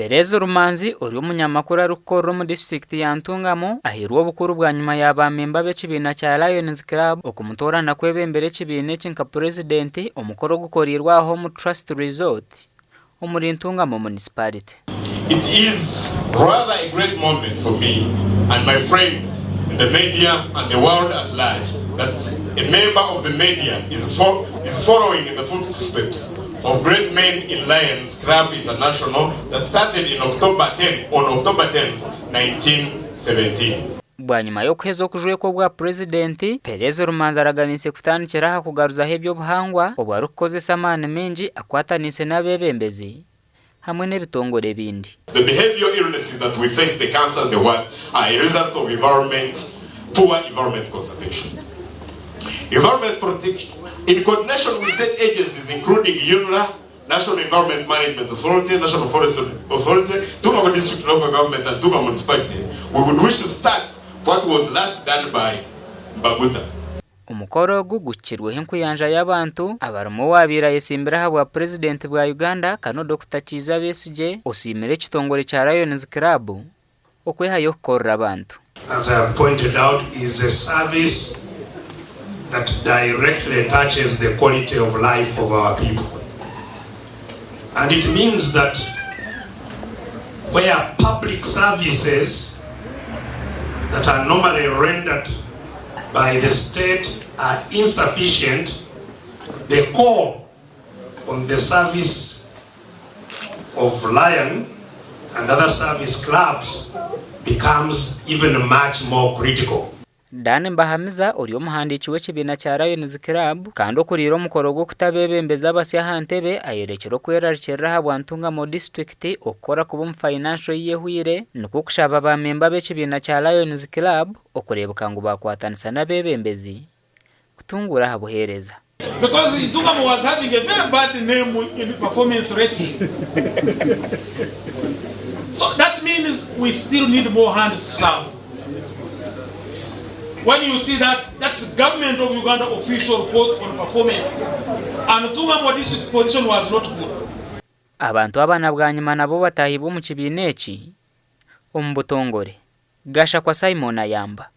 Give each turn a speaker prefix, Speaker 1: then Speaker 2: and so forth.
Speaker 1: Perez Rumanzi ori omunyamakuru arikukorera omu disiturikiti ya Ntungamo ahairwe obukuru bwanyima ya baamemba b'ekibiina kya Lions Club okumutoorana kwebembera ekibiina eki nka purezidenti omukoro ogukoreirwe aha omu Trust Resort omuri Ntungamo Municipality.
Speaker 2: It is rather a great moment for me and my friends in the media and the world at large that a member of the media is is following in the footsteps of great men in Lions Club International that started in October 10 on October 10th, 1917.
Speaker 1: Bwanyima y'okuheza okujwekwa obwa Purezidenti, Perez Rumanzi araganiise kutandikira aha kugaruzaho eby'obuhangwa obwo arikukozesa amaani maingi akwataniise n'abeebembezi hamwe n'ebitongore ebindi.
Speaker 2: The behavioral illnesses that we face, the cancer, the what, are a result of environment, poor environment conservation. Environment protection, in coordination with state agencies including UNRA, National Environment Management Authority, National Forest Authority, Ntungamo District Local Government and Ntungamo Municipality, we would wish to start what was last done by Mbaguta.
Speaker 1: Omukoro ogu guhikirweho enkuyanja y'abantu abarimu owaabaire ayetsimbire ahabwa Purezidenti bwa Uganda Kano Dokita Kiiza Besigye osiimire ekitongore kya Lions Club okwehayo kukorera abantu.
Speaker 3: As I have pointed out, is a service that directly touches the quality of life of our people. And it means that where public services that are normally rendered by the state are insufficient, the call on the service of Lion and other service clubs becomes even much more critical.
Speaker 1: Dan Mbahamiza ori omuhandiiki w'ekibiina kya Lions Club kandi okuriire omukoro gw'okuta abeebembezi abasya aha ntebe ayorekire okwerarikirira ahabwa Ntungamo disiturikiti okukora kubi omu financial year ehweire nikwo kushaba ba memba b'ekibiina kya Lions Club okureebeka ngu baakwatanisa n'abeebembezi kutunguura aha buheereza.
Speaker 4: Because Ntungamo was having a very bad name in performance rating. So that means we still need more hands to serve. When you see that, that's government of Uganda official report on performance. And Ntungamo district position was not good.
Speaker 1: Abantu aba na bwanyima nabo bataahibwe omu kibiina eki omu butongore. Gashakwa Simon ayamba.